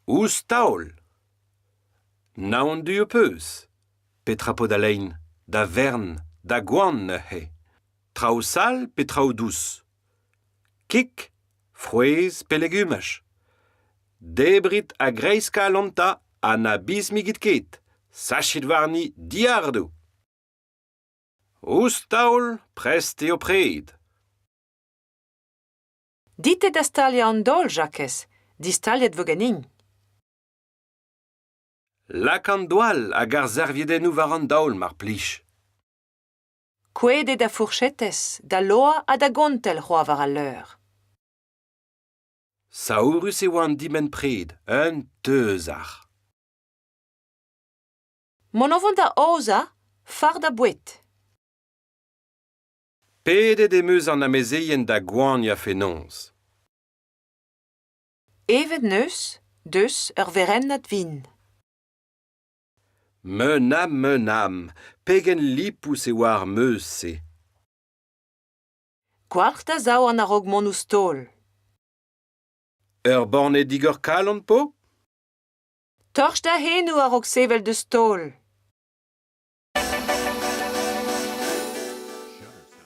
Ouzh taol ! Naon du ho peus ? Petra 'po da lein ? Da vern ? Da goan neuze ? Traoù sall pe traoù dous ? Kig, frouezh pe legumaj ? Debrit a-greiz-kalon 'ta ha na bismigit ket, sachit warni diardoù ! Ouzh taol, prest eo pred. Dit eo da staliañ an daol, Jakez. Distaliet 'vo ganin. Lak an doal hag ar serviedennoù war an daol, mar plij. Kouezhet eo da fourchetez, da loa ha da gontell c'hoazh war al leur. Saourus e oa an dibenn-pred, un teuzar. Mont o vont da aozañ, fardañ boued. Pedet em eus an amezeien da goaniañ fenoz. Evet 'neus deus ur werennad vin. Meunam, meunam, pegen lipous e oa ar meuz-se. Gwalc'h da zaouarn a-raok mont ouzh taol. Ur banne digor-kalon 'po ? Torch da c'henoù a-raok sevel deus taol.